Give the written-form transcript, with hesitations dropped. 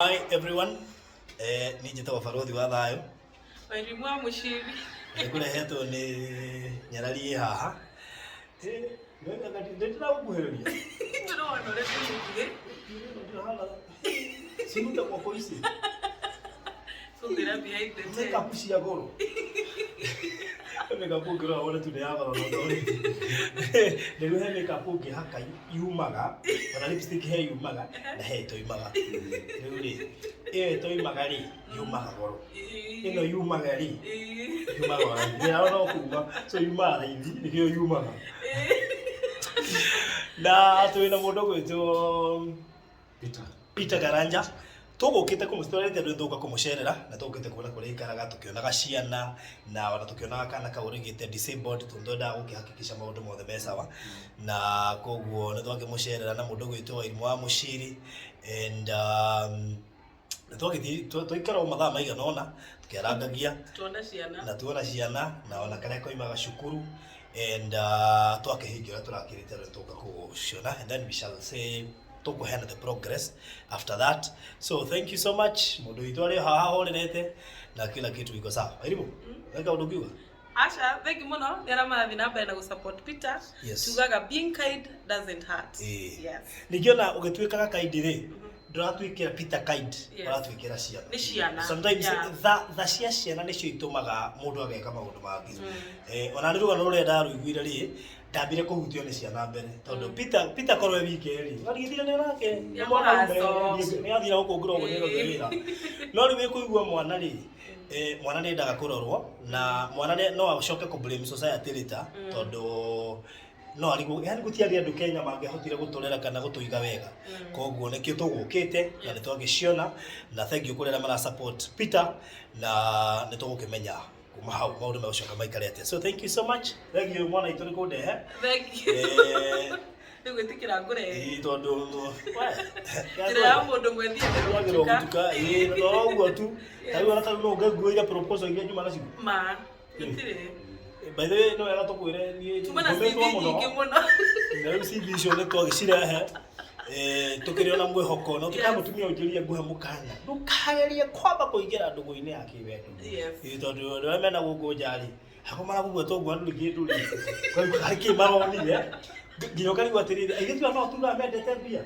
Hi everyone. Niĩ njĩtagwo Barũthi wa Thayũ. Wairimu wa Mũciri. Nĩngũrehetwo nĩ nyarari ĩ haha. Ndĩragũkuhĩrĩria. Ndĩrona ũrĩa kwĩ mũkuhĩ. Cirutagwo kũ ici? Tũkwĩra behind the tent. Makeup cia goro. Makeup ũngĩrora wone tu nĩ ya goro no ndorĩtie. Rĩu he makeup ũngĩhaka yumaga, ona lipstick he yumaga na he ĩtoimaga. Rĩu rĩ, ĩyo ĩtoimaga rĩ, yumaga goro. Ĩno yumaga rĩ, yumaga raithi. Wĩra no kuma, so yumaga raithi, nĩkĩo yumaga. Na twĩna mũndũ ũgwĩtwo Peter. Peter Karanja tũgũkĩte kũmũtwarĩte andũ tũka kũmũcerera na tũgũkĩte kuona kũrĩa aikaraga tũkĩonaga ciana na ona tũkĩonaga kana kau rĩgĩte disabled tondũ twendaga gũkĩhakikisha maũndũ mothe me sawa na koguo nĩ twakĩmũcerera na mũndũ ũgwĩtwo Wairimũ wa Mũciri and nĩ twagĩthiĩ twaikara o mathaa maigana ũna tũkĩarangagia. Tuona ciana. Na tuona ciana na ona karĩa koimaga cukuru and twakĩhingia ũrĩa tũrakĩrĩte rĩu tũka kũciona and then we shall say tũkũheana the progress after that. So thank you so much. Mũndũ witũ arĩ o haha ahorerete na kila kitu iko sawa. Karibu. Weka ũndũ ũngiuga? Aca, thank you mũno nĩ arĩa marathiĩ na mbere na gũ-support Peter. Tugaga being kind doesn't hurt. Yes. Ningĩ ona ũgĩtuĩkaga kind rĩ, ndũratuĩkĩra Peter kind, ũratuĩkĩra ciana. Nĩ ciana. Sometimes tha cia ciana nĩcio itũmaga mũndũ ageka maũndũ mangĩ. Ona nĩ rũgano rũrĩa ndarũiguire rĩ, ndambire kũhutio nĩ ciana mbere tondũ Peter korwo e wike rĩ, arigithire nĩ nake nĩ mwana ume, nĩ athira gũkũ ngũrwo nĩ rothe wĩra. No rĩu wĩkũigua mwana rĩ, mwana nĩ endaga kũrorwo na mwana no acoke kũ blame society later tondũ no arigwo, yani gũtiarĩ andũ Kenya mangĩahotire gũtũrera kana gũtũiga wega. Koguo nĩkĩo tũgũkĩte na nĩ twagĩciona na thank you kũrĩ arĩa mara support Peter na nĩ tũgũkĩmenya kuma hau maũndũ megũcoka maikare atĩa. So thank you so much. Thank you mwana itũ nĩ kũndehe. Thank you. Nĩ gwĩtĩkĩra ngũrehe. Ĩĩ, tondũ Njĩra ya mũndũ mwĩthiĩte twagĩrwo gũtuka. gũtuka. Ĩĩ, na to ũguo tu. Ta rĩu ona ta rĩu no ũngĩnguĩire proposal iria njuma nacio. Ma, gũtirĩ. By the way, no wega tũkwĩre niĩ Tuma na ndũmĩtwo CV mũno. nyingĩ mũno. Na rĩu CV icio nĩ twagĩcirehe. Tũkĩrĩ ona mwĩhoko no tũkae mũtumia ũnjĩrire nguhe mũkana ndũkagerie kwamba kũingĩra ndũgũ-inĩ ya kĩwendo. Ĩĩ, tondũ andũ arĩa mena gũkũ nja rĩ hako maragũgua toguo ndũrĩ kĩndũ rĩ harĩ kĩ maronire nginya ũkarigwo atĩrĩrĩ airĩtu aya no tugaga mendete mbia.